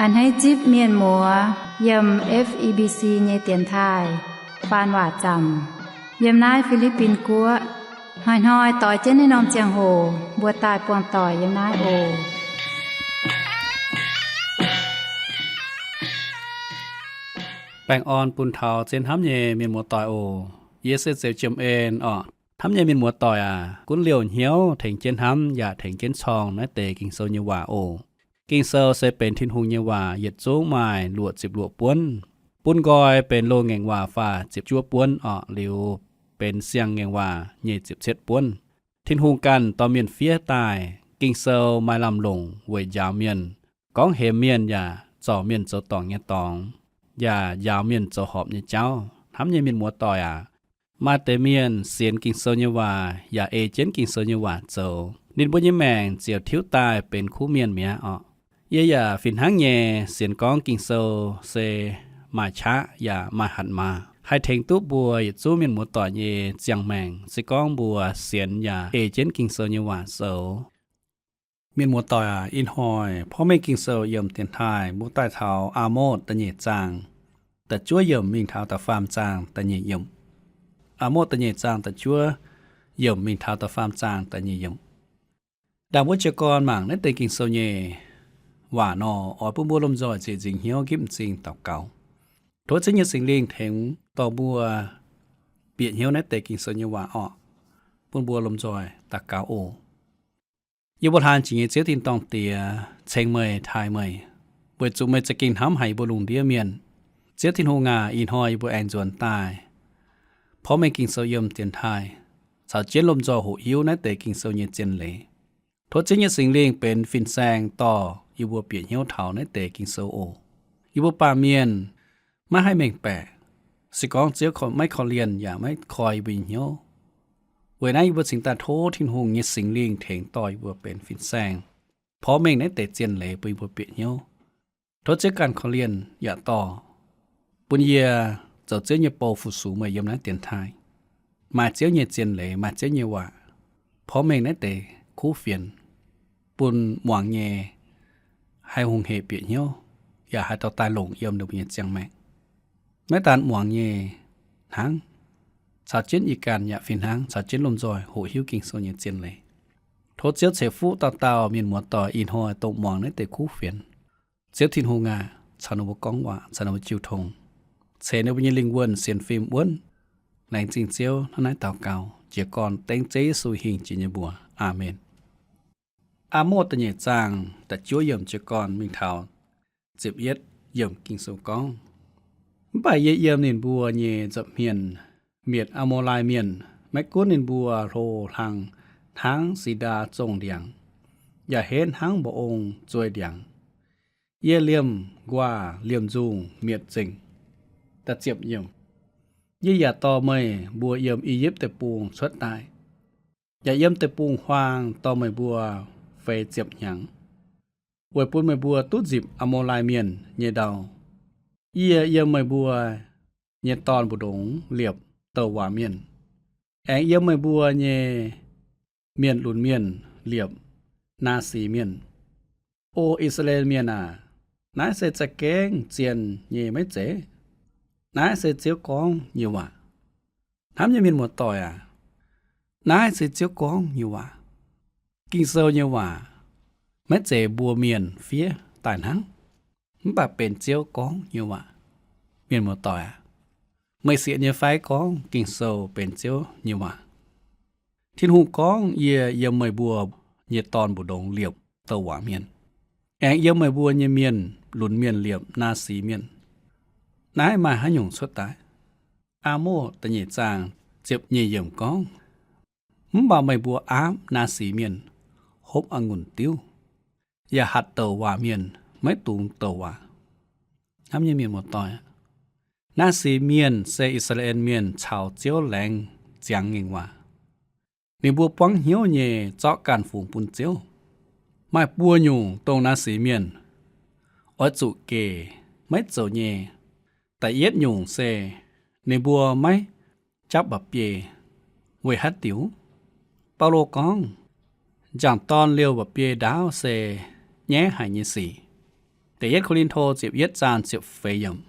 A'hneiv zipv mienh muoz yiem F E B C nyei dienx taaih faan waac zaamc yiem naaiv Fi^li^bin Guoqv. Hnoi-hnoi doix jienv naaiv norm ziangh hoc mbuo daaih buangh doic yiem naaiv oc. Baengh orn bun taux zien hnamv nyei mienh muoz doic oc. Yie se Zeux Jiem En orqc. Hnamv nyei mienh muoz doic aac, gunv liouh hnyouv tengx jienv hnamv yaac tengx jienv corng naaiv deix Ging-Sou nyei waac oc. Ging-Sou se benx Tin-Hungh nyei waac, yietc zungv maaih luoqc ziepc luoqc buonv. Bun nqoi benx loz-ngaengc waac faah ziepc juov buonv orqc, liuz benx siang-ngaengc waac nyei ziepc cietv buonv. Tin-Hungh ganh dorh mienh fiev daaih. Ging-Sou maaih lamh longc weic njaaux mienh, gorngv hemx mienh yaac zorc mienh zoux dorngc nyei dorngx, yaac njaaux mienh zoux horpc nyei jauv. Hnamv nyei mienh muoz doic aac, maaih deix mienh sienx Ging-Sou nyei waac yaac ei jienv Ging-Sou nyei waac zoux, ninh mbuo nyei maengc ziouc tiuv daaih benx kuv mienh mi'aqv orqc. Yie yaac fih hnangv nyei sienx gorngv Ging-Sou se maaih qaqv yaac maaih hatc maaz, haih tengx duqv mbuo yietc zungv mienh muoz doic nyei ziangh maengc, se gorngv mbuo sienx yaac ei jienv Ging-Sou nyei waac zoux. Mienh muoz doic aac, ih hnoi porv mengh Ging-Sou yiem dienx taaih mbuo daaih taux Aa^motv da'nyeic zaang da'juov yiemc mingh taux da'faam zaang da'nyeic yiemc. Aa^motv da'nyeic zaang da'juov yiemc mingh taux da'faam zaang da'nyeic yiemc. Ndaangc wuov jiez gorn mangc naaiv deix Ging-Sou nyei waac nor, oix bun mbuo lomh nzoih ziec nzingc hnyouv nqipv m'zing daux gaux. Tov Ziouv nyei Singx Lingh tengx dorh mbuo bieqc hnyouv naaiv deix Ging-Sou nyei waac orqc. Bun mbuo lomh nzoih daux gaux oc. Yie mbuo hlaang jiex nyei Ziouv Tin-Dorngh Diex, ceng meih, taaih meih, weic zuqc meih za'gengh hnamv haic yie mbuo lungh ndiev mienh. Ziouv Tin-Hungh aac, ih hnoi yie mbuo aengx nzuonx daaih porv mengh Ging-Sou yiem dienx taaih, caux jienv lomh nzoih hoqc hiuv naaiv deix Ging-Sou nyei zien leiz. Tov Ziouv nyei Singx Lingh benx fin-saeng dorh yie mbuo bieqc hnyouv taux naaiv deix Ging-Sou oc. Yie mbuo baamh mienh maiv haih mengh baeqc, se gorngv Ziouv maiv korv-lienh yaac maiv koi yie mbuo nyei hnyouv. Weic naaiv yie mbuo cingx daaih tov Tin-Hungh nyei Singx Lingh tengx dorh yie mbuo benx fin-saeng, porv mengh naaiv deix zien leiz bun yie mbuo bieqc hnyouv. Tov Ziouv ganh korv-lienh yaac dorh, bun yie zoux Ziouv nyei bou fu-sux meih yiem naaiv dienx taaih, maaih Ziouv nyei zien leiz, maaih Ziouv nyei waac, porv mengh naaiv deix kuv fienx, bun muangx nyei haih hungh hec bieqc hnyouv, yaac haih dorh daaih longc yiem ninh mbuo nyei ziangh maengc. Maiv daan muangx nyei hnangv, caux jienv ih ganh yaac fih hnangv caux jienv lomh nzoih hoqc hiuv Ging-Sou nyei zien leiz. Tov Ziouv ceix fuqv dauh dauh mienh muoz doic ih hnoi dongh muangx naaiv deix kuv fienx. Ziouv Tin-Hungh aac, caux ninh mbuo gorngv waac, caux ninh mbuo jiu tong, ceix ninh mbuo nyei lingh wuonh sienx fim wuonv. Laengz zingh Ziouv. Hnangv naaiv daux gaux jiez gorn dengv Ziouv Yesu hingh jiex nyei mbuox. Aamen. Aa^motv da'nyeic zaang da'juov yiemc jiez gorn mingh taux ziepc yietv yiemc Ging-Sou gorngv, mv baac yie yiem ninh mbuo nyei nza'hmien mietc Aa^mo^lai Mienh, maiv gunv ninh mbuo hlo hlang hnangv si^ndaa zongh ndiangx, yaac henv hnangv mba'ong zuei ndiangx. Yie liemh nquaah liemh nzungh mietc nzengc. Yie yaac dorh meih mbuo yiem I^yipv Deic-Bung cuotv daaih, yaac yiem deic-bung-huaang dorh meih mbuo feix ziepc hnyangx, weic bun meih mbuo duqv nzipc Aa^mo^lai Mienh nyei ndau. Yie yiem meih mbuo nyei dorn mbu'ndongx liepc douc waac mienh, aengx yiem meih mbuo nyei mienh lunx mienh liepc Naa^si Mienh. O I^saa^laa^en Mienh aac, naaiv se za'gengh zien nyei maiv zeiz? Naaiv se Ziouv gorngv nyei waac. Hnamv nyei mienh muoz-doic aac, naaiv se Ziouv gorngv nyei waac. Ging-Sou nyei waac maiv zeiz mbuo mienh fiev daaih hnangv, mv baac benx Ziouv gorngv nyei waac. Mienh muoz-doic aac, meih sienx nyei fai gorngv Ging-Sou benx Ziouv nyei waac? Tin-Hungh gorngv, yie yiem meih mbuo nyei dorn mbu'ndongx liepc douc waac mienh, aengx yiem meih mbuo nyei mienh lunx mienh liepc Naa^si Mienh. Naaiv maaih haaix nyungc cuotv daaih? Aa^motv da'nyeic zaang ziepc nyeic yiemc gorngv, mv baac meih mbuo aapv Naa^si Mienh hopv a'ngunc diuv, yaac hatc douc waac mienh maiv dungx douc waac. Hnamv nyei mienh muoz-doic, Naa^si Mienh se I^saa^laa^en Mienh caux Ziouv laengz ziangx ngaengc waac. Ninh mbuo buangv hnyouv nyei zorqv ganh fungx bun Ziouv. Maaih buo nyungc dongh Naa^si Mienh oix zuqc gec maiv zoux nyei. Da'yietv nyungc se ninh mbuo maiv japv mba'biei. Weic haaix diuc? Baulo gorngv, njang-dorn liouh mba'biei ndaauv se nyaiv haic nyei sic. Da'yietv Ko^lin^to ziepc yietv zaang ziepc feix yiemc.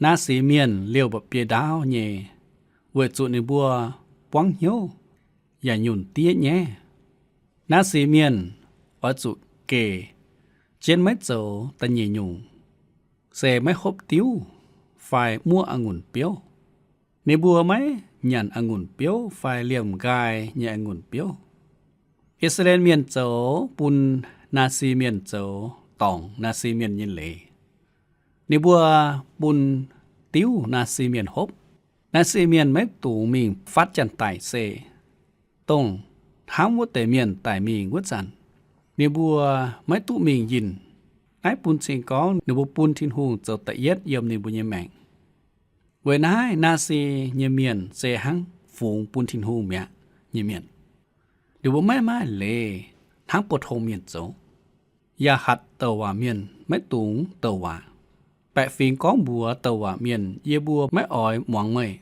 Naasi Mienh liouh mba'biei ndaauv nyei, weic zuqc ninh mbuo buangv hnyouv yaac nyunc diev nyaiv. Naasi Mienh oix zuqc geh jienv maiv zoux da'nyeic nyungc, se maiv hopv diuv fai muoqv a'ngunc biouv. Ninh mbuo maiv nyanc a'ngunc biouv fai liemh nqaai nyei a'ngunc biouv. I^saa^laa^en Mienh zoux bun Naasi Mienh zoux dorngc Naasi Mienh nyei leiz. Ninh mbuo bun diuv Naasi Mienh hopv. Naasi Mienh maiv dungx mingh fatv janx-daic se, dongh hnamv wuov deix mienh daic mingh wuov zanc, ninh mbuo maiv duqv mingh yinh. Naaiv bun cing gorngv ninh mbuo bun Tin-Hungh zoux da'yietv yiem ninh mbuo nyei maengc. Weic naaiv Naasi nyei mienh se hnangv fungx bun Tin-Hungh mi'aqv nyei mienh. Ninh mbuo maiv maaih leiz hnangv pou-tong mienh zoux, yaac hatc douc waac mienh maiv dungx douc waac. Baeqc fingx gorngv mbuox douc waac mienh, Yie mbuo maiv oix muangx meih.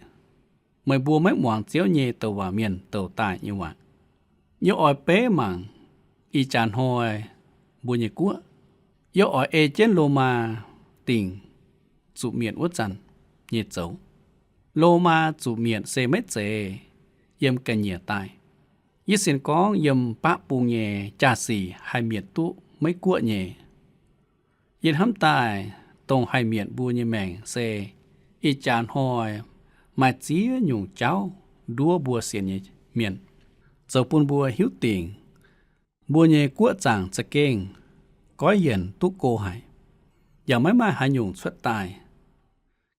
Meih mbuo maiv muangx Ziouv nyei douc waac mienh douc daaih nyei waac. Yie oix beiv mangc ih jaax hnoi mbuo nyei guoqv. Yie oix ei jienv Lomaa Dingc zuqc mietc wuov zanc nyei zoux. Lomaa zuqc mietc se maiv zeiz yiem ga'nyiec daaih. Yie sienx gorngv yiem baqv bung nyei jaa-sic haih mietc duqv Meiv Guoqv nyei. Yie hnamv daaih dongh haih mietc mbuo nyei maengc se ih jaax hnoi maaih ziex nyungc jauv nduov mbuo sienx nyei mienh, zoux bun mbuo hiuv dingc mbuo nyei guoqv zaangc za'gengh goiv yienc duqv go haic, yaac maiv maaih haaix nyungc cuotv daaih.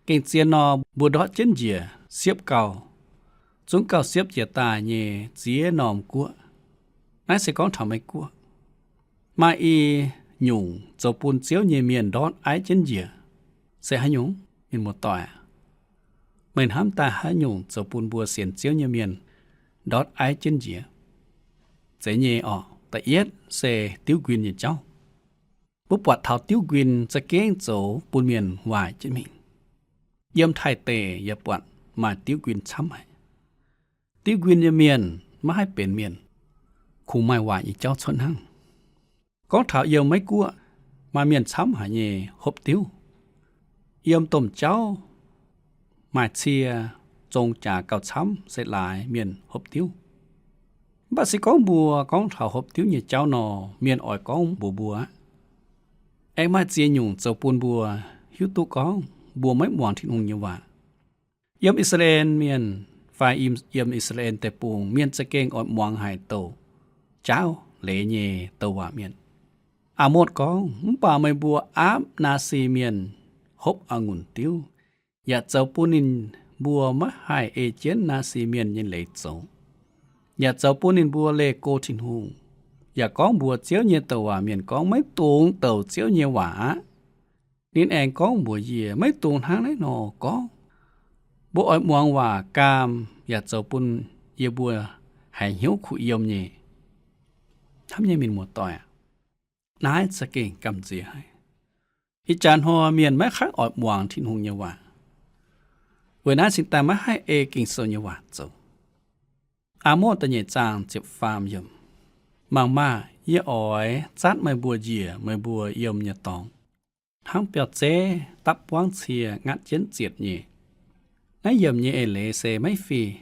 Gengh zien nor, mbuo ndortv jienv njiec siepv gauh, zungv gauh siepv jiex daaih nyei ziex norm guoqv. Naaiv se gorngv taux Meiv Guoqv. Maaih i nyungc zoux bun Ziouv nyei mienh ndortv aiv jienv njiec se haaix nyungc? Mienh muoz-doic aac, meih hnamv daaih haaix nyungc zoux bun mbuo sienx Ziouv nyei mienh ndortv aiv jienv njiec? Zeiz nyei orqc? Da'yietv se diuv nquin nyei jauv. Mbuo buatc taux diuv nquin za'gengh zoux bun mienh waaic jienv mingh. Yiem Taiv deic yaac buatc maaih diuv nquin camv haic. Diuv nquin nyei mienh maiv haih benx mienh, kungx maaih waaic nyei jauv cuotv hnangv. Gorngv taux yiem Meiv Guoqv, maaih mienh camv haic nyei hopv diuv. Yiem domh jauv maaih cie zong jaax gauh camv se laaix mienh hopv diuv. Mv baac se gorngv mbuo gorngv taux hopv diuv nyei jauv nor, mienh oix gorngv mbuox mbuo aqv. Aengx maaih ziex nyungc zoux bun mbuo hiuv duqv gorngv mbuo maiv muangx Tin-Hungh nyei waac. Yiem I^saa^laa^en Mienh fai yiem, yiem I^saa^laa^en Deic-Bung, mienh za'gengh oix muangx haic douc jaauv leiz nyei douc waac mienh. Aa^motv gorngv, Mv baac meih mbuo aapv Naasi Mienh hopv a'ngunc diuv, yaac zoux bun ninh mbuo maiv haih ei jienv Naasi Mienh nyei leiz zoux, yaac zoux bun ninh mbuo leih go Tin-Hungh, yaac gorngv mbuox Ziouv nyei douc waac mienh gorngv, Maiv dungx douc Ziouv nyei waac aqv. Ninh aengx gorngv mbuox yie, Maiv dungx hnangv naaiv nor gorngv. Mbuo oix muangx waac gaam, yaac zoux bun yie mbuo haiz hnyouv kuh yiem nyei. Hnamv nyei mienh muoz-doic aac, naaiv za'gengh gamh nziex haic. Ih jaax hnoi mienh maiv haih oix muangx Tin-Hungh nyei waac. Weic naaiv cingx daaih maiv haih ei Ging-Sou nyei waac zoux. Aa^motv da'nyeic zaang ziepc faam yiemc. Mangc maah! Yie oix zatv meih mbuo njiec meih mbuo yiem nyei dorngx, hnangv biauv-zeiv dapv buangv cie ngatv jienv zietc nyei. Naaiv yiemc nyei eix leiz se maiv fih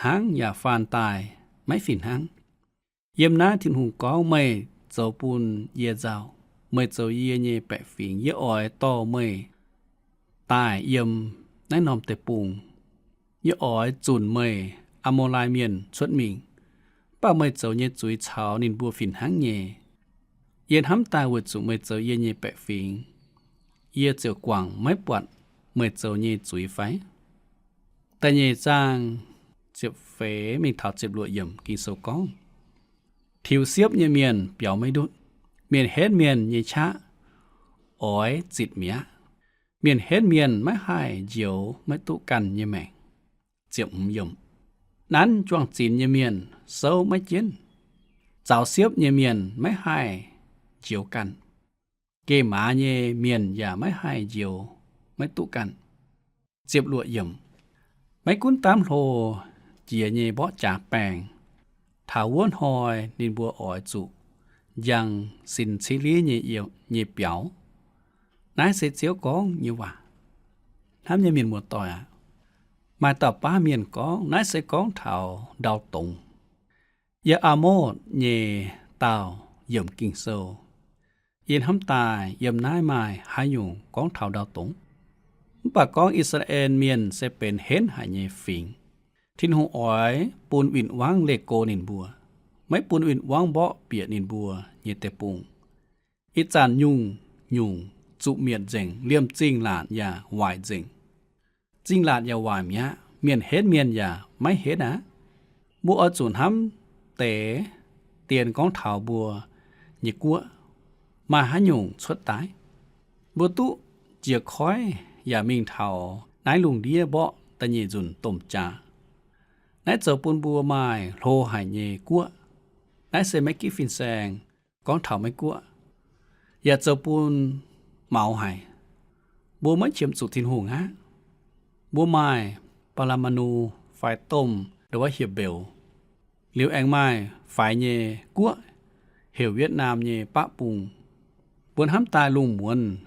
hnangv yaac faan daaih maiv fih hnangv. Yiem naaiv Tin-Hungh gorngv, Meih zoux bun yie nzauh, meih zoux yie nyei baeqc fingx. Yie oix dorh meih daaih yiem naaiv norm deic-bung. Yie oix zunc meih, Aa^mo^lai Mienh, cuotv mingh. Mv baac meih zoux nyei zuiz caux ninh mbuo fih hnangv nyei. Yie hnamv daaih weic zuqc meih zoux yie nyei baeqc fingx, yie ziouc guangc maiv buatc meih zoux nyei zuiz fai? Da'nyeic zaang ziepc feix mingh taux ziepc luoqc yiemc Ging-Sou gorngv, Tiux siepv nyei mienh biaux maiv ndutv, mienh henv mienh nyei qaqv oix zitc mi'aqv. Mienh henv mienh maiv haih njoux maiv duqv ganh nyei maengc. Ziepc hmz yiemc, nanv juang-zinx nyei mienh souv maiv jienv. Zaux siepv nyei mienh maiv haih njoux ganh. Geh maaz nyei mienh yaac maiv haih njoux maiv duqv ganh. Ziepc luoqc yiemc, maiv gunv daamv hlo jiex nyei mborqv jaax baengh, taux wuov hnoi ninh mbuo oix zuqc njang sin ciev liev nyei, nyei biaux. Naaiv se Ziouv gorngv nyei waac. Hnamv nyei mienh muoz-doic aac, maaih dauh baav mienh gorngv naaiv se gorngv taux ndau dongz. Yiem Aa^motv nyei daauh yiemc Ging-Sou, yie hnamv daaih yiem naaiv maaih haaix nyungc gorngv taux ndau dongz. Mv baac gorngv I^saa^laa^en Mienh se benx henv haic nyei fingx. Tin-Hungh oix bun win-wangv leih go ninh mbuo, maiv bun win-wangv mborqv bieqc ninh mbuo nyei deic-bung. Ih zanc nyungc-nyungc zuqc mietc nzengc, liemh zingh laatc yaac waaic nzengc. Zingh laatc yaac waaic mi'aqv. Mienh henv mienh yaac maiv henv aqv. Mbuo oix zuqc hnamv deix dien gorngv taux mbuo nyei guoqv maaih haaix nyungc cuotv daaih. Mbuo duqv jiez koiv yaac mingh taux naaiv lungh ndiev mborqv da'nyeic nzunc domh jaax. Naaiv zoux bun mbuo maaih hlo haic nyei guoqv. Naaiv se maiv ginv fin-saeng gorngv taux Meiv Guoqv, yaac zoux bun maux haic. Mbuo maiv qiemx zuqc Tin-Hungh aqv. Mbuo maaih ปรมาณู fai domh ndo wuov hieh mbeux, liuz aengx maaih faix nyei guoqv heuc Wietv^naam nyei baqv bung. Mbuo hnamv daaih lungh muonz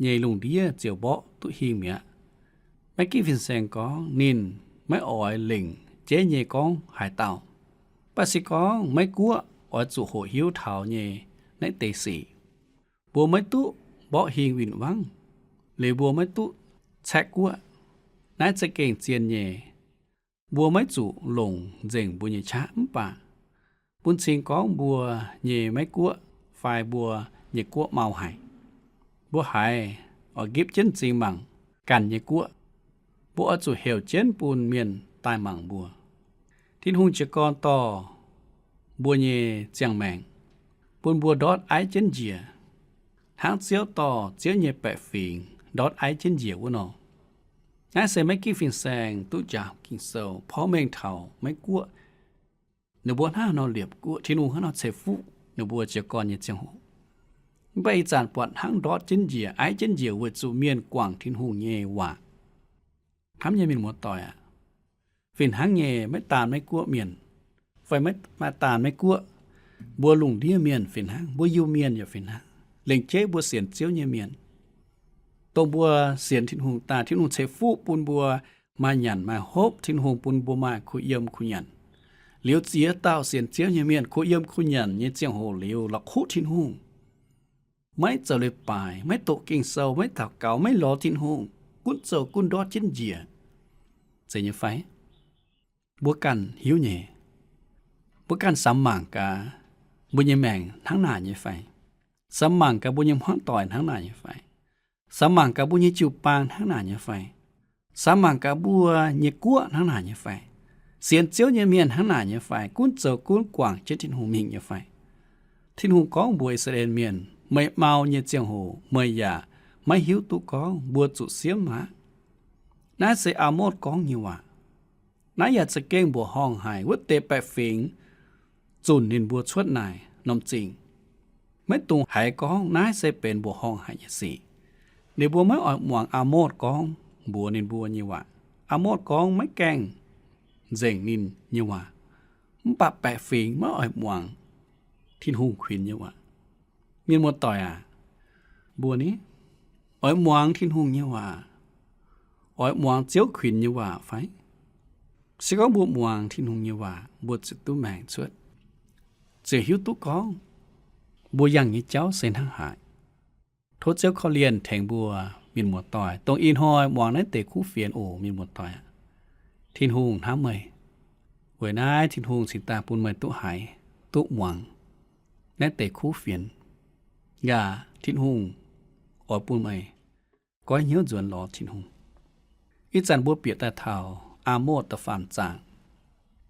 nyei lungh ndiev ziouc mborqv duqv hingh mi'aqv. Maiv ginv fin-saeng gorngv ninh maiv oix lengc jeiv nyei gorngv haaix dauh. Mv baac se gorngv Meiv Guoqv oix zuqc hoqc hiuv taux nyei naaiv deix sic, mbuo maiv duqv mborqv hingh win-wangv, liuz mbuo maiv duqv caeqv guoqv. Naaiv za'gengh zien nyei. Mbuo maiv zuqc longc nzengc mbuo nyei qaqv, mv baac bun cing gorngv mbuo nyei Meiv Guoqv fai mbuo nyei guoqv mau haic, mbuo haiz oix nqipv jienv m'zing mangc ganh nyei guoqv. Mbuo oix zuqc heuc jienv bun mienh daaih mangc mbuo. Tin-Hungh jiez gorn dorh mbuo nyei ziangh maengc, bun mbuo ndortv aiv jienv njiec, hnangv Ziouv dorh Ziouv nyei baeqc fingx ndortv aiv jienv njiec wuov nor. Naaiv se maiv ginv fin-saeng duqv njaaux Ging-Sou porv mengh taux Meiv Guoqv. Ninh mbuo hnangv haaix nor liepc guoqv, Tin-Hungh hnangv haaix nor ceix fuqv ninh mbuo jiez gorn nyei ziangh hoc. Mv baac ih zanc buatc hnangv ndortv jienv njiec, aiv jienv njiec weic zuqc mienh guangc Tin-Hungh nyei waac. Hnamv nyei mienh muoz-doic aac, fih hnangv nyei, maiv daan Meiv Guoqv mienh, fai maiv, maiv daan Meiv Guoqv, mbuo lungh ndiev mienh fih hnangv, mbuo Iu-Mienh yaac fih hnangv, lengc jeiv mbuo sienx Ziouv nyei mienh, dongh mbuo sienx Tin-Hungh daaih, Tin-Hungh ceix fuqv bun mbuo maaih nyanc maaih hopv, Tin-Hungh bun mbuo maaih kuh yiem kuh nyanc. Liuz ziex dauh sienx Ziouv nyei mienh kuh yiem kuh nyanc nyei ziangh hoc liuz, la'kuqv Tin-Hungh, maiv zoux leiz-baaix, maiv doqc Ging-Sou, maiv daux gaux, maiv lorz Tin-Hungh, gunv zoux gunv ndortv jienv njiec, zeiz nyei fai? Mbuo ganh hiuv nyei. Mbuo ganh samx mangc gaax, mbuo nyei maengc hnangv naaic nyei fai? Samx mangc gaax mbuo nyei hmuangv doic hnangv naaic nyei fai? Samx mangc gaax mbuo nyei jiu-baang hnangv naaic nyei fai? Samx mangc gaax mbuo nyei guoqv hnangv naaic nyei fai? Sienx Ziouv nyei mienh hnangv naaic nyei fai? Gunv zoux gunv guangc jienv Tin-Hungh mingh nyei fai? Tin-Hungh gorngv mbuox I^saa^laa^en Mienh, meih mau nyei ziangh hoc meih yaac maiv hiuv duqv gorngv mbuo zuqc siemv aqv. Naaiv se Aa^motv gorngv nyei waac. Naaiv yaac za'gengh mbuoqc horngh haic wuov deix baeqc fingx zunc ninh mbuo cuotv naaic norm zingh. Maiv dungx haiz gorngv naaiv se benx mbuoqc horngh haic nyei sic. Ninh mbuo maiv oix muangx Aa^motv gorngv mbuox ninh mbuo nyei waac. Aa^motv gorngv maiv gaengh nzengc ninh nyei waac. Mv baac baeqc fingx maiv oix muangx Tin-Hungh kuinx nyei waac. Mienh muoz-doic aac, mbuo ni oix muangx Tin-Hungh nyei waac, oix muangx Ziouv kuinx nyei waac fai? Se gorngv mbuo muangx Tin-Hungh nyei waac, mbuo ziouc duqv maengc cuotv, ziouc hiuv duqv gorngv mbuo yangh nyei jauv se hnangv haaix. Tov Ziouv korv-lienh tengx mbuo mienh muoz-doic, dongh ih hnoi muangx naaiv deix kuv fienx oc, mienh muoz-doic aac. Tin-Hungh hnamv meih. Weic naaiv Tin-Hungh cingx daaih bun meih duqv haiz, duqv muangx naaiv deix kuv fienx. Yaac Tin-Hungh oix bun meih goiv hnyouv nzuonx lorz Tin-Hungh. Ih zanc mbuo bieqc daaih taux Aa^motv da'faam zaang.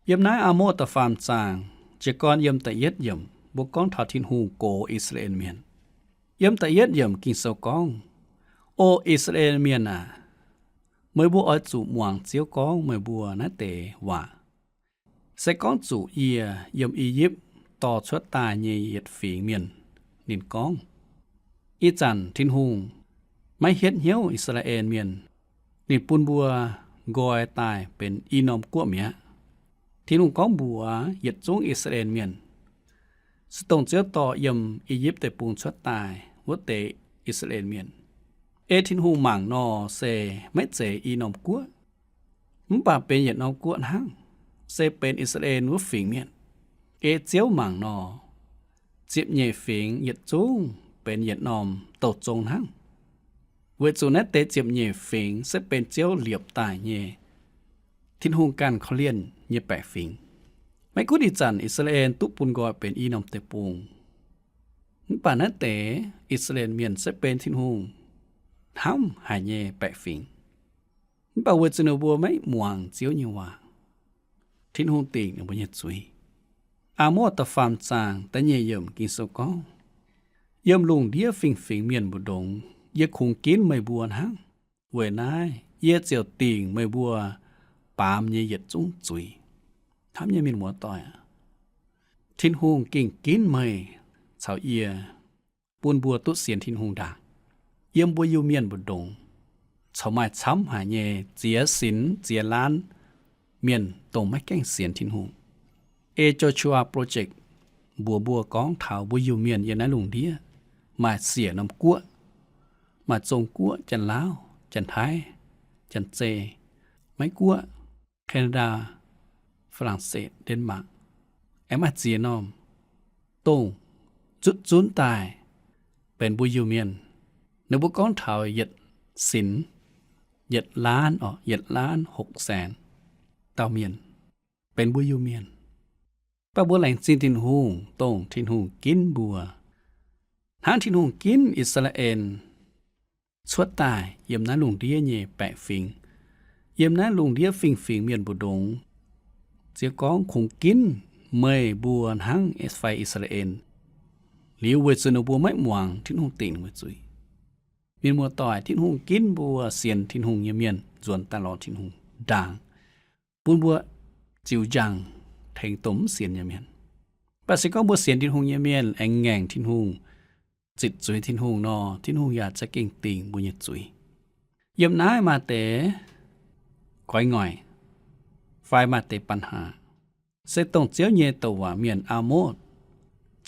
Yiem naaiv Aa^motv da'faam zaang, jiez gorn yiem da'yietv yiemc, mbuo gorngv taux Tin-Hungh gox I^saa^laa^en Mienh. Yiem da'yietv yiemc Ging-Sou gorngv, O I^saa^laa^en Mienh aac, meih mbuo oix zuqc muangx Ziouv gorngv meih mbuo naaiv deix waac. Se gorngv zuqc yie yiem I^yipv dorh cuotv daaih nyei yietc fingx mienh, ninh gorngv, ih zanc Tin-Hungh maiv hietv hnyouv I^saa^laa^en Mienh. Ninh bun mbuo nqoi daaih benx i norm guoqv mi'aqv. Tin-Hungh gorngv mbuox yietc zungv I^saa^laa^en Mienh, se dongh Ziouv dorh yiem I^yipv Deic-Bung cuotv daaih wuov deix I^saa^laa^en Mienh, Ei Tin-Hungh mangc nor, se maiv zeiz i norm guoqv, mv baac benx yietc norm guoqv hnangv, se benx I^saa^laa^en wuov fingx mienh. Ei Ziouv mangc nor, ziepc nyeic fingx yietc zungv benx yietc norm douh zong hnangv, weic zuqc naaiv deix ziepc nyeic fingx se benx Ziouv liepc daaih nyei, Tin-Hungh ganh korv-lienh nyei baeqc fingx. Maiv gunv ih zanc I^saa^laa^en duqv bun nqoi benx i norm deic-bung, mv baac naaiv deix I^saa^laa^en Mienh se benx Tin-Hungh hnamv haic nyei baeqc fingx. Mv baac weic zuqc ninh mbuo maiv muangx Ziouv nyei waac, Tin-Hungh dingc ninh mbuo nyei zuiz. Aa^motv da'faam zaang da'nyeic yiemc Ging-Sou gorngv, Yiem lungh ndiev fingx-fingx mienh mbu'ndongx yie kungx ginv meih mbuo hnangv. Weic naaiv yie ziouc dingc meih mbuo baamz nyei yietc zungv zuiz. Hnamv nyei mienh muoz-doic aac, Tin-Hungh gengh ginv meih caux yie, bun mbuo duqv sienx Tin-Hungh ndaangc. Yiem mbuo Iu-Mienh mbu'ndongx corc maaih camv haic nyei ziex sinx ziex laanv mienh dongh maiv gaengh sienx Tin-Hungh. Ei Joshua Project mbuox mbuo gorngv taux mbuo Iu-Mienh yiem naaiv lungh ndiev maaih siec norm guoqv, maaih Zong-Guoqv, Janx-Laauv, Janx-Taiv, Janx-Zei, Meiv-Guoqv, Canada, Faa^laang^setv, Denmark, aengx maaih ziex norm, dongh zutv zunv daaih benx mbuo Iu-Mienh. Ninh mbuo gorngv taux yietc sinx, yietc laanv, orqc, yietc laanv hokv saenx dauh mienh benx mbuo Iu-Mienh. Mv baac mbuo laengz zingh Tin-Hungh, dongh Tin-Hungh ginv mbuo, hnangv Tin-Hungh ginv I^saa^laa^en cuotv daaih yiem naaiv lungh ndiev nyei baeqc fingx, yiem naaiv lungh ndiev fingx-fingx mienh mbu'ndongx. Ziouv gorngv, Kungx ginv meih mbuo hnangv fai I^saa^laa^en, liuz weic zuqc ninh mbuo maiv muangx Tin-Hungh dingc ninh mbuo zuiz. Mienh muoz-doic, Tin-Hungh ginv mbuo sienx Tin-Hungh nyei mienh nzuonx daaih lorz Tin-Hungh ndaangc, bun mbuo ziux njang tengx dongh mv sienx nyei mienh. Mv baac se gorngv mbuo sienx Tin-Hungh nyei mienh aengx ngaengc Tin-Hungh, zitc zuiz Tin-Hungh nor, Tin-Hungh yaac za'gengh dingc mbuo nyei zuiz. Yiem naaiv maaih deix guaix ngoic fai maaih deix ปัญหา se dongh Ziouv nyei douc waac mienh Aa^motv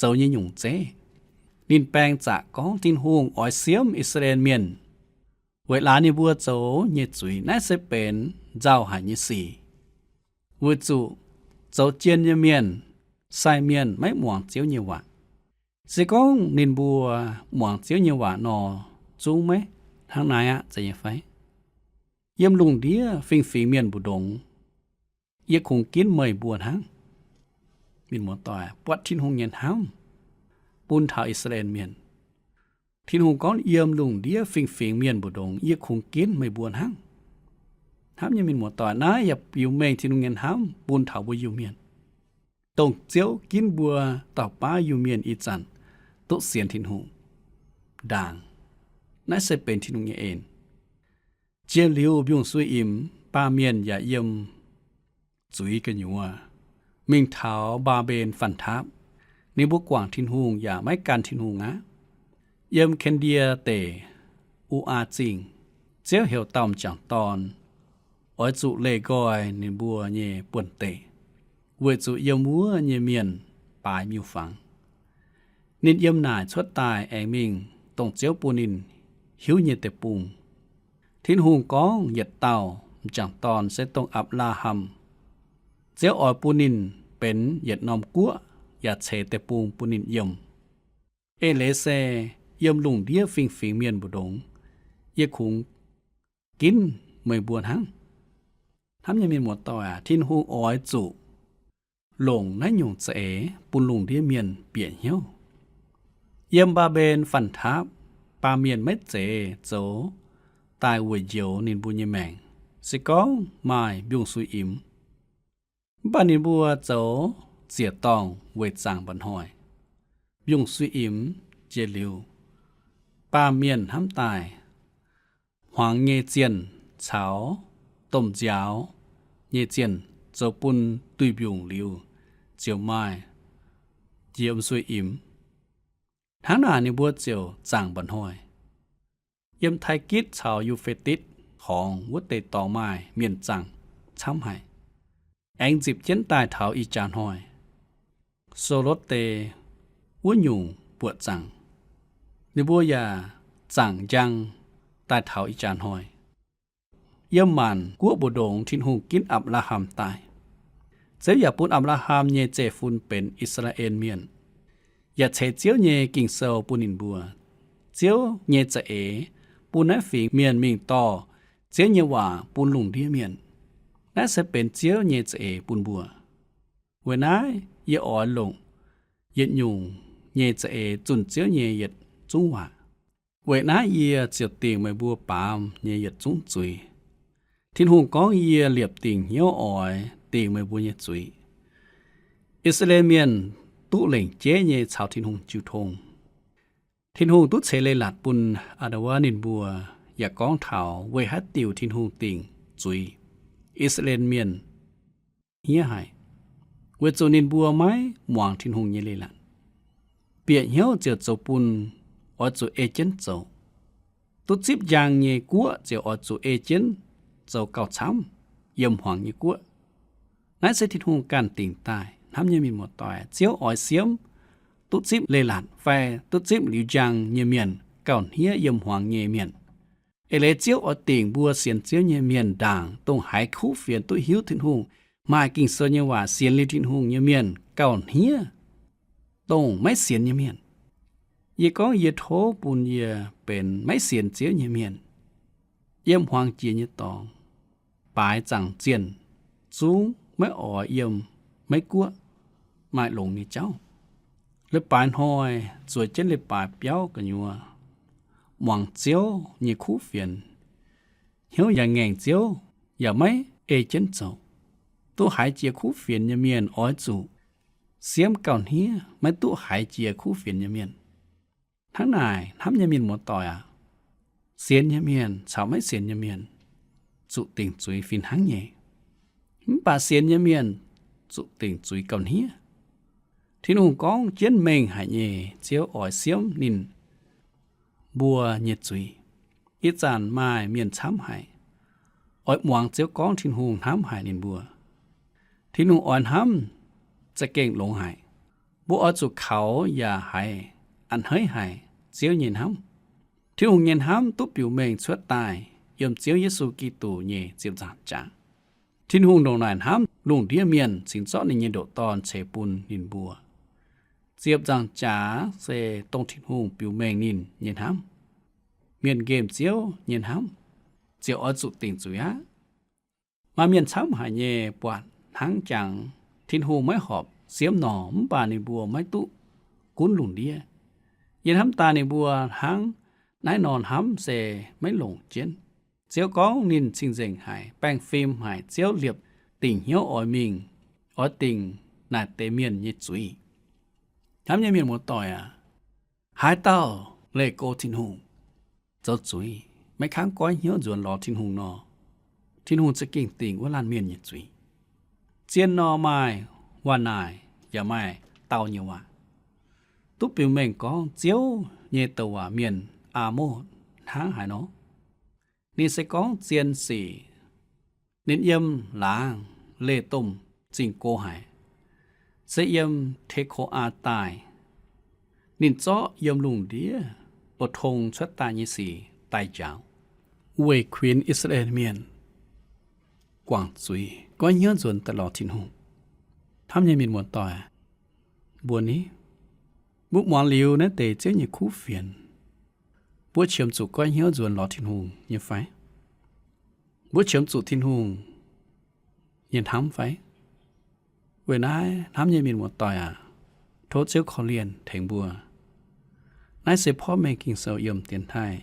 zoux nyei nyungc zeiv. Ninh baeng zaqc gorngv Tin-Hungh oix siemv I^saa^laa^en Mienh weic laaix ninh mbuo zoux nyei zuiz. Naaiv se benx nzauh haic nyei sic, weic zuqc zoux jien nyei mienh, sai mienh maiv muangx Ziouv nyei waac. Se gorngv ninh mbuo muangx Ziouv nyei waac nor, zungv maiv hnangv naaiv aqv, zeiz nyei fai? Yiem lungh ndiev fingx-fingx mienh mbu'ndongx, yie kungx ginv meih mbuo hnangv. Mienh muoz-doic, buatc Tin-Hungh nyei hnamv bun taux I^saa^laa^en Mienh. Tin-Hungh gorngv, Yiem lungh ndiev fingx-fingx mienh mbu'ndongx yie kungx ginv meih mbuo hnangv. Hnamv nyei mienh muoz-doic, naaiv yaac biux mengh Tin-Hungh nyei hnamv bun taux mbuo Iu-Mienh, dongh Ziouv ginv mbuo dauh baav Iu-Mienh ih zanc duqv sienx Tin-Hungh ndaangc. Naaiv se benx Tin-Hungh nyei en. Jiex liuz mbiungc-suiv-imx, baamh mienh yaac yiem zuiz gu'nyuoz mingh taux Mbaa^mben Fanh Taapv. Ninh mbuo guangc Tin-Hungh yaac maiv gan Tin-Hungh aqv. Yiem Ken^ndie Deic, U^aa Zingh, Ziouv heuc dauh m'jangc dorn oix zuqc leih nqoi ninh mbuo nyei buonv-deic, weic zuqc yiem wuov nyei mienh baaix miuc-fangx. Ninh yiem naaic cuotv daaih aengx mingh dongh Ziouv bun ninh hiuv nyei deic-bung. Tin-Hungh gorngv yietc dauh m'jangc dorn se dongh Apc^laa^ham. Ziouv oix bun ninh benx yietc norm guoqv yaac ceix deic-bung bun ninh yiem. Eix leiz se yiem lungh ndiev fingx-fingx mienh mbu'ndongx, yie kungx ginv meih mbuo hnangv. Hnamv nyei mienh muoz-doic aac, Tin-Hungh oix zuqc longc naaiv nyungc za'eix bun lungh ndiev mienh bieqc hnyouv. Yiem Mbaa^mben Fanh Taapv, baamh mienh maiv zeiz zoux daaih weic njoux ninh mbuo nyei maengc, se gorngv maaih mbiungc-suiv-imx. Mv baac ninh mbuo zoux ziec-dorngh weic zaangc mba'hnoi. Mbiungc-suiv-imx jiex liuz, baamh mienh hnamv daaih hmuangx nyei zienh caux domh nziaaux nyei zienh zoux bun duih mbiungc liuz, ziouc maaih jiex-suiv-imx. Hnangv naaic ninh mbuo ziouc zaangc mba'hnoi. Yiem Taigitv caux Yu^fe^ditv Horngz wuov deix dorngx maaih mienh zaangc camv haic, aengx nzipc jienv daaih taux ih jaax hnoi. So^lotv Deic wuov nyungc buoqc zaangc, ninh mbuo yaac zaangc njang daaih taux ih jaax hnoi. Yiem maanc guoqv mbu'ndongx Tin-Hungh ginv Apc^laa^ham daaih. Ziouv yaac bun Apc^laa^ham nyei zeiv-fun benx I^saa^laa^en Mienh, yaac ceix Ziouv nyei Ging-Sou bun ninh mbuo. Ziouv nyei za'eix bun naaiv fingx mienh mingh dorh Ziouv nyei waac bun lungh ndiev mienh. Naaiv se benx Ziouv nyei za'eix bun mbuo. Weic naaiv yie oix longc yietc nyungc nyei za'eix zunh Ziouv nyei yietc zungv waac. Weic naaiv yie ziouc dingc meih mbuo baamz nyei yietc zungv zuiz. Tin-Hungh gorngv, Yie liepc dingc hnyouv oix dingc meih mbuo nyei zuiz. I^saa^laa^en Mienh duqv lengc jeiv nyei caux Tin-Hungh jiu tong. Tin-Hungh duqv ceix leiz-latc bun Aa^ndo^wav ninh mbuo, yaac gorngv taux weic haaix diuc Tin-Hungh dingc zuiz I^saa^laa^en Mienh hniev haic, weic zuqc ninh mbuo maiv muangx Tin-Hungh nyei leiz-latc. Bieqc hnyouv ziouc zoux bun oix zuqc ei jienv zoux. Duqv zipv njang nyei guoqv ziouc oix zuqc ei jienv zoux gauh camv yiem hmuangx nyei guoqv. Naaiv se Tin-Hungh ganh dingc daaih. Hnamv nyei mienh muoz-doic, Ziouv oix siemv duqv zipv leiz-latc fai duqv zipv liuz njang nyei mienh gauh hniev yiem hmuangx nyei mienh. Eix leiz Ziouv oix dingc mbuo sienx Ziouv nyei mienh ndaangc, dongh haiz kuv fienx duqv hiuv Tin-Hungh, maaih Ging-Sou nyei waac, sienx liuz Tin-Hungh nyei mienh gauh hniev dongh maiv sienx nyei mienh. Yie gorngv yie tov bun yie benx maiv sienx Ziouv nyei mienh. Yiem hmuangx jiex nyei dorngx, baaix zaangc zienh zungv maiv oix yiem maiv guoqv maaih longx nyei jauv. Leiz-baaix hnoi zueiz jienv leiz-baaix biauv gu'nyuoz, muangx Ziouv nyei kuv fienx, hnyouv yaac ngaengc Ziouv, yaac maiv ei jienv zoux. Duqv haiz jiex kuv fienx nyei mienh oix zuqc siemv gauh hniev maiv duqv haiz jiex kuv fienx nyei mienh. Hnangv naaic, hnamv nyei mienh muoz-doic aac, sienx nyei mienh caux maiv sienx nyei mienh zuqc dingc zuiz fih hnangv nyei. Mv baac sienx nyei mienh zuqc dingc zuiz gauh hniev. Tin-Hungh gorngv jienv mengh haic nyei, Ziouv oix siemv ninh mbuo nyei zuiz. Ih zanc maaih mienh camv haic, oix muangx Ziouv gorngv Tin-Hungh hnamv haic ninh mbuo. Tin-Hungh oix hnamv za'gengh longx haic. Mbuo oix zuqc kaux yaac haiz a'hneiv haic Ziouv nyei hnamv. Tin-Hungh nyei hnamv duqv biux mengh cuotv daaih yiem Ziouv Yesu Giduc nyei ziepc nzaangc jaax. Tin-Hungh ndongc naaic hnamv lungh ndiev mienh cingx zorqv ninh nyei ndoqc Dorn ceix bun ninh mbuo. Ziepc nzaangc jaax se dongh Tin-Hungh biux mengh ninh nyei hnamv. Mienh nqemh Ziouv nyei hnamv ziouc oix zuqc dingc zuiz aqv. Maaih mienh camv haic nyei buatc hnangv jangx Tin-Hungh maiv horpc siemv nor, mv baac ninh mbuo maiv duqv gunv lungh ndiev. Yie hnamv daaih ninh mbuo hnangv naaiv nor hnamv se maiv longc jienv. Ziouv gorngv ninh cing-nzengc haic, baengh fim haic, Ziouv liepc dingc hnyouv oix mingh, oix dingc naaic deix mienh nyei zuiz. Hnamv nyei mienh muoz-doic aac, haaix dauh leih go Tin-Hungh, zoux zuiz, maiv kangv goiv hnyouv nzuonx lorz Tin-Hungh nor, Tin-Hungh za'gengh dingc wuov laanh mienh nyei zuiz. Zien nor maaih waac naaic yaac maaih dau nyei waac. Duqv biux mengh gorngv Ziouv nyei douc waac mienh Aa^motv hnangv haaix nor. Ninh se gorngv zien sic. Ninh yiem laangz leih domh zingh go haic, se yiem Te^ko^aa daaih. Ninh zorqv yiem lungh ndiev oix tong cuotv daaih nyei sic daaih njaaux, weic kuinx I^saa^laa^en Mienh guangc zuiz, goiv hnyouv nzuonx daaih lorz Tin-Hungh. Hnamv nyei mienh muoz-doic, mbuo ni, mbuo muangx liuz naaiv deix Ziouv nyei kuv fienx, mbuo qiemx zuqc goiv hnyouv nzuonx lorz Tin-Hungh nyei fai? Mbuo qiemx zuqc Tin-Hungh nyei hnamv fai? Weic naaiv, hnamv nyei mienh muoz-doic aac, tov Ziouv korv-lienh tengx mbuo. Naaiv se porv mengh Ging-Sou yiem dienx taaih,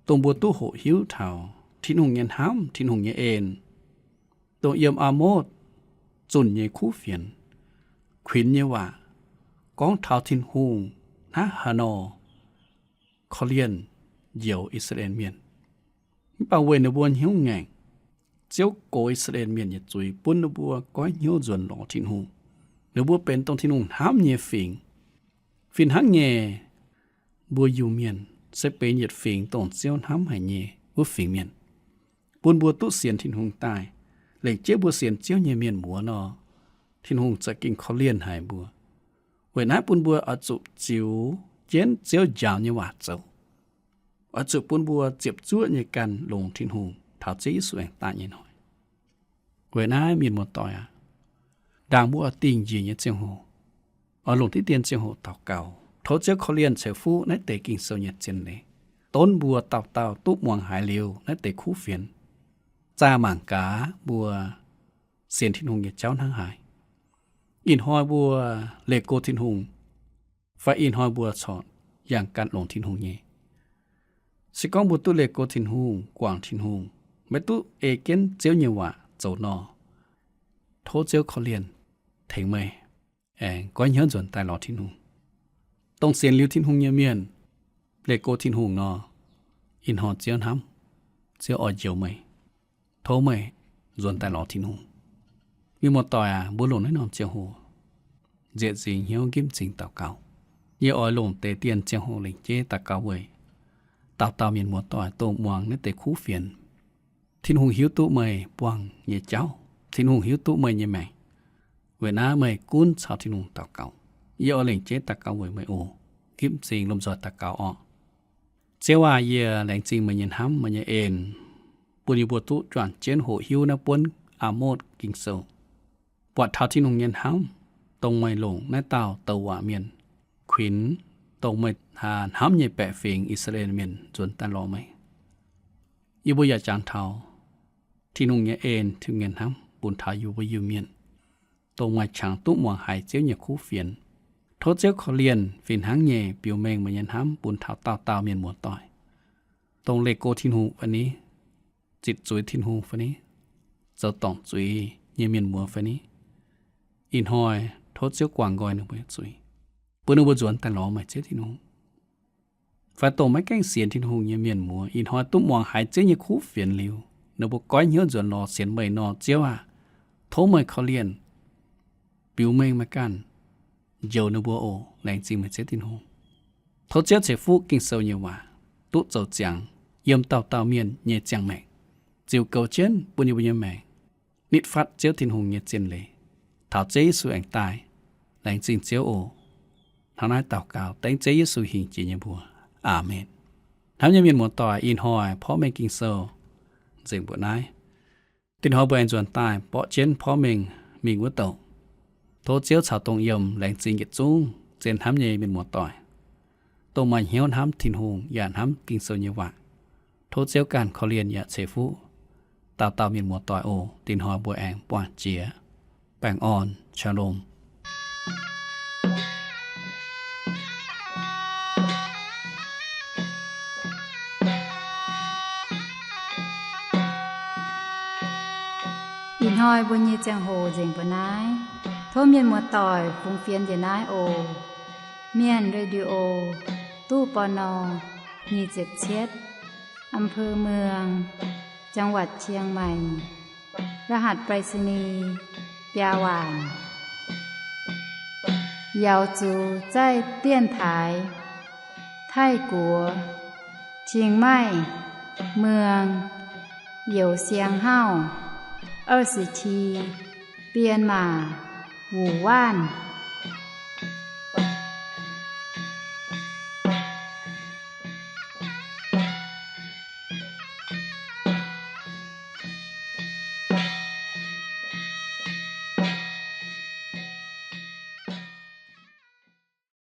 dongh mbuo duqv hoqc hiuv taux Tin-Hungh nyei hnamv, Tin-Hungh nyei en, dongh yiem Aa^motv zunh nyei kuv fienx, kuinx nyei waac, gorngv taux Tin-Hungh hnangv haaix nor korv-lienh njoux I^saa^laa^en Mienh. Mv baac weic ninh mbuo hnyouv ngaengc, Ziouv gox I^saa^laa^en Mienh nyei zuiz, bun ninh mbuo goiv hnyouv nzuonx lorz Tin-Hungh. Ninh mbuo benx dongh Tin-Hungh hnamv nyei fingx. Fih hnangv nyei, mbuo Iu-Mienh se benx yietc fingx dongh Ziouv hnamv haic nyei wuov fingx mienh. Bun mbuo duqv sienx Tin-Hungh daaih, lengc jeiv mbuo sienx Ziouv nyei mienh muoz nor, Tin-Hungh za'gengh korv-lienh haic mbuo. Weic naaiv bun mbuo oix zuqc ziux jienv Ziouv njaaux nyei waac zoux. oix zuqc bun mbuo ziepc zuoqv nyei ganh longx Tin-Hungh taux Ziouv Yesu aengx daaih nyei hnoi. Weic naaiv mienh muoz-doic aac, ndaangc mbuo oix dingh njiec nyei ziangh hoc, oix longc diqv dien ziangh hoc daux gaux, tov Ziouv korv-lienh ceix fuqv naaiv deix Ging-Sou nyei zien leiz, donv mbuo dauh dauh duqv muangx haiz liuz naaiv deix kuv fienx, zaah mangc gaax mbuo sienx Tin-Hungh nyei jauv hnangv haaix. Ih hnoi mbuo leih go Tin-Hungh, fai ih hnoi mbuo corc yangh ganh longc Tin-Hungh nyei. Se gorngv mbuo duqv leih go Tin-Hungh, guangc Tin-Hungh, maiv duqv ei jienv Ziouv nyei waac zoux nor, tov Ziouv korv-lienh tengx meih aengx goiv hnyouv nzuonx daaih lorz Tin-Hungh. Dongh sienx liuz Tin-Hungh nyei mienh leih go Tin-Hungh nor, ih hnoi Ziouv hnamv, Ziouv oix njoux meih, tov meih nzuonx daaih lorz Tin-Hungh. Mienh muoz-doic aac, mbuo longc naaiv norm ziangh hoc nzieqc nzingx hnyouv nqipv m'zing daux gaux. Yie oix longc deix dien ziangh hoc lengc jeiv daux gaux weic dauh dauh mienh muoz-doic dongh muangx naaiv deix kuv fienx. Tin-Hungh hiuv duqv meih buangh nyei jauv. Tin-Hungh hiuv duqv meih nyei maengc. Weic naaiv meih gunv caux Tin-Hungh daux gaux. Yie oix lengc jeiv daux gaux weic meih oc. Nqipv m'zing lomh nzoih daux gaux orqc. Ziouv aac, yie laengz zingh meih nyei hnamv, meih nyei en, bun yie mbuo duqv juangc jienv hoqc hiuv naaiv buonv Aa^motv Ging-Sou, buatc taux Tin-Hungh nyei hnamv, dongh meih longc naaiv dauh douc waac mienh kuinx dongh meih hnamv nyei baeqc fingx, I^saa^laa^en Mienh, nzuonx daaih lorz meih. Yie mbuo yaac jangx taux Tin-Hungh nyei en, Tin-Hungh nyei hnamv bun taux yie mbuo Iu-Mienh, dongh maaih qangx duqv muangx haiz Ziouv nyei kuv fienx. Tov Ziouv korv-lienh fih hnangv nyei biux mengh meih nyei hnamv bun taux dauh dauh mienh muoz-doic, dongh leih go Tin-Hungh fai ni, zitc zuiz Tin-Hungh fai ni, zoux dorngc zuiz nyei mienh muoz fai ni. Ih hnoi tov Ziouv guangc nqoi ninh mbuo nyei zuiz, bun ninh mbuo nzuonx daaih lorz meih Ziouv Tin-Hungh. Fai dongh maiv gaengh sienx Tin-Hungh nyei mienh muoz, ih hnoi duqv muangx haiz Ziouv nyei kuv fienx liuz, ninh mbuo goiv hnyouv nzuonx lorz sienx meih nor, Ziouv aac, tov meih korv-lienh biux mengh meih ganh, njoux ninh mbuo oc. Laengz zingh meih Ziouv Tin-Hungh. Tov Ziouv ceix fuqv Ging-Sou nyei waac duqv zoux ziangx yiem dauh dauh mienh nyei ziangh maengc, ziux goux jienv bun yie mbuo nyei maengc nitv fatv Ziouv Tin-Hungh nyei zien leiz, taux Ziouv Yesu aengx daaih. Laengz zingh Ziouv oc. Hnangv naaiv daux gaux dengv Ziouv Yesu hingh jiex nyei mbuox. Aamen. Hnamv nyei mienh muoz-doic, ih hnoi porv mengh Ging-Sou nzengc mbuoqc naaiv. Dinh hnoi mbuo aengx nzuonx daaih borqv jienv porv mengh mingh wuov douc. Tov Ziouv caux dongh yiem laengz zingh yietc zungv zien hnamv nyei mienh muoz-doic, dongh maaih hnyouv hnamv Tin-Hungh yaac hnamv Ging-Sou nyei waac. Tov Ziouv ganh korv-lienh yaac ceix fuqv dauh dauh mienh muoz-doic oc. Dinh hnoi mbuo aengx buangh jiex. Baengh orn, Shalom. Ih hnoi mbuo nyei ziangh hoc nzengc mbuoqc naaiv. Tov mienh muoz-doic fungx fienx njiec naaiv oc. Mienh Radio, ตู้ ปณ. nyic ziepc cietv, อำเภอเมือง จังหวัดเชียงใหม่ รหัสไปรษณีย์ biaa waanc. 瑶族在电台 Taiv-Guoqv, เชียงใหม่ เมือง Youh Siang Hauv, 二十七, Bienh Maac, Wuonh Waanc.